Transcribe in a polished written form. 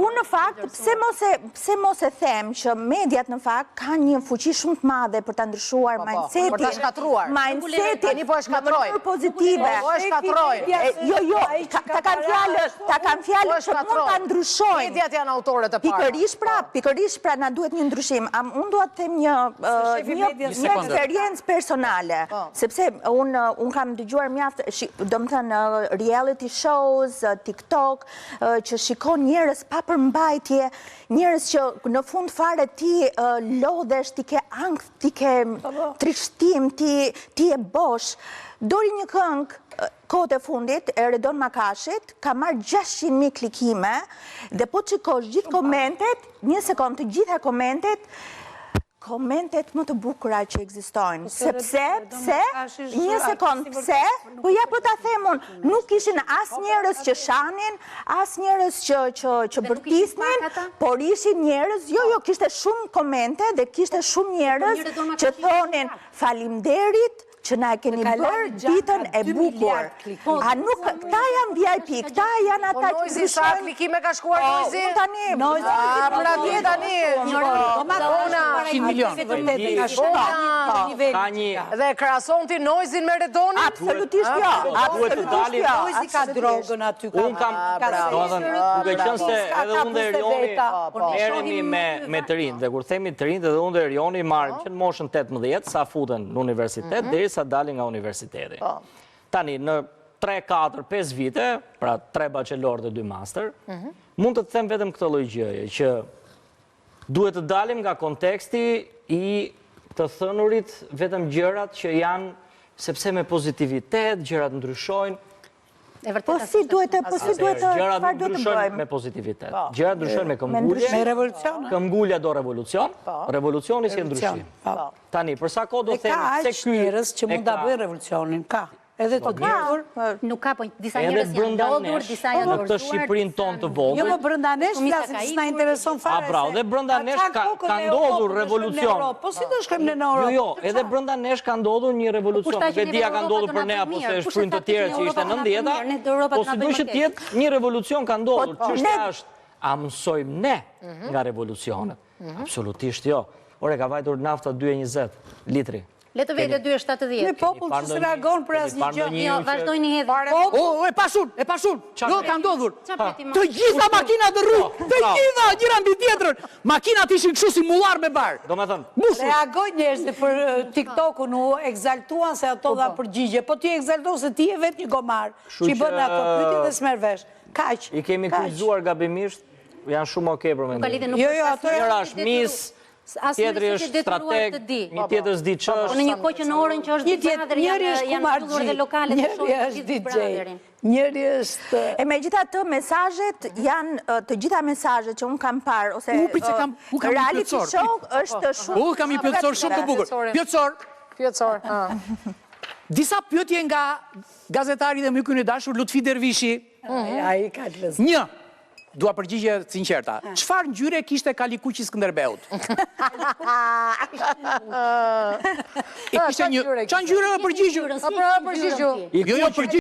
Unë në fakt, pse mos e pse mos e them që mediat në fakt kanë një fuqi shumë të madhe për ta ndryshuar Po, po, mindsetin. për ta shkatërruar. Mindsetin. Tani po e shkatërrojnë. Në mënyrë pozitive. Po e shkatërrojnë. E, Jo, jo, ka- ta kam fjalën, ta kam Po fjalën e që mund ta shkatërrojnë. ndryshojnë. Mediat janë autorët e para. Pikërisht pra, pikërisht pra na duhet një ndryshim. Am unë dua të them një ë, shefi një medias- një eksperiencë personale, Po. sepse unë unë kam dëgjuar mjaft, do të thënë reality shows, TikTok, që shikon njerëz pa përmbajtje, njerëz që në fund fare ti lodhesh, ti ke ankth, ti ke Po, po. trishtim, ti ti je bosh. Doli një këngë kohët e fundit e Redon Makashit, ka marrë 600.000 klikime dhe po të shikosh gjithë komentet, një sekond, të gjitha komentet, komentet më të bukura që ekzistojnë. Sepse, pse, një sekond, pse, po ja po ta them unë, nuk ishin as njerëz që shanin, as njerëz që që që bërtisnin, por ishin njerëz, jo, jo, kishte shumë komente dhe kishte shumë njerëz që thonin faleminderit që na e keni bërë ditën e bukur. A nuk, këta janë VIP, këta janë Po ata që Noizi, sa ndryshojnë. klikime ka shkuar Po, Noizi? unë tani, Noizi, A, pra ti tani. Ona, 100 milion. Vërtet, ka shkuar një Ka një Dhe krahason ti Noizin me Redonin? Absolutisht jo, Duhet të absolutisht dalim- jo. Noizi ka drogën aty, ka Unë kam, ka domethënë, duke qenë se edhe unë dhe Erioni po, merremi me me të rinj, dhe kur themi të rinj, edhe unë dhe Erioni marrim që në moshën 18 sa futen në universitet derisa dalin nga universiteti. Tani në 3, 4, 5 vite, pra 3 bachelor dhe 2 master, mund të të them vetëm këtë lloj gjëje që duhet të dalim nga konteksti i të thënurit vetëm gjërat që janë sepse me pozitivitet gjërat ndryshojnë. Po si duhet të, po si duhet të, Gjërat çfarë nuk duhet të ndryshojnë bëjmë? me pozitivitet. Gjërat ndryshojnë me këmbgulje. Me revolucion. Këmbgulja do revolucion, revolucioni si ndryshim. Po. Tani, për sa kohë do Dhe ka themi se aq ky njerëz që e mund ta ka- bëjnë revolucionin, ka. Edhe të ditur. Nuk ka, po disa Edhe njerëz janë brenda lodhur, nesh, disa janë në këtë dorëzuar. Shqipërinë tonë të vogël. Jo, më brenda nesh Shumica flasim, ka s'na ikur. intereson fare. A, bravo, se dhe brenda ka nesh çan ka- kokën ka në ndodhur Europë, do shkojmë në revolucion. Europë. Po si do shkojmë ne në Europë? Jo, jo, edhe brenda nesh ka ndodhur një revolucion. Kush tha Nuk që e neve di a ka Europa ndodhur do për na ne bëjë apo mirë. se është Kush e fryn tha të tjerë që që ishte Europa do na bëjë 90-ta, mirë, ne do Europa po do na si bëjë do që më të jetë, një revolucion ka ndodhur. Po, Çështja ne- është, a mësojmë ne nga revolucionet? Absolutisht jo. Ore, ka vajtur nafta 2.20 litri. Le të vete 2.70. Një popull që s'reagon për asnjë gjë. Jo, vazhdojnë i hedhin. O, e pashun, e pashun. Jo, ka ndodhur. Të gjitha makinat në rrugë, të gjitha njëra mbi tjetrën. Makinat ishin kështu si mullar me bar. Domethënë, Mushur. Reagojnë njerëzit për TikTokun, u ekzaltuan se ato Po, dha po. përgjigje. Po ti ekzalton se ti je vetë një gomar që i bën ato pyetje dhe s'merr vesh. Kaq. I kemi kryqëzuar gabimisht, janë shumë okay për mendimin. Jo, jo, ato Njëra është mis, tjetri është strateg, një tjetër s'di ç'është. Po në një kohë që në orën që është Big Brother janë mbyllur dhe lokalet njëri është DJ, njëri është... E megjithatë mesazhet janë të gjitha mesazhet që unë kam parë ose reality show është shumë U kam një pyetësor shumë të bukur. Pyetësor. Pyetësor. Disa pyetje nga gazetari dhe miku i dashur Lutfi Dervishi. Ai ka të Një, dua përgjigje të sinqerta. Çfarë ngjyre kishte kali i kuq i Skënderbeut? E kishte një Çfarë ngjyre përgjigju? Po pra përgjigju. Jo, jo, përgjigju.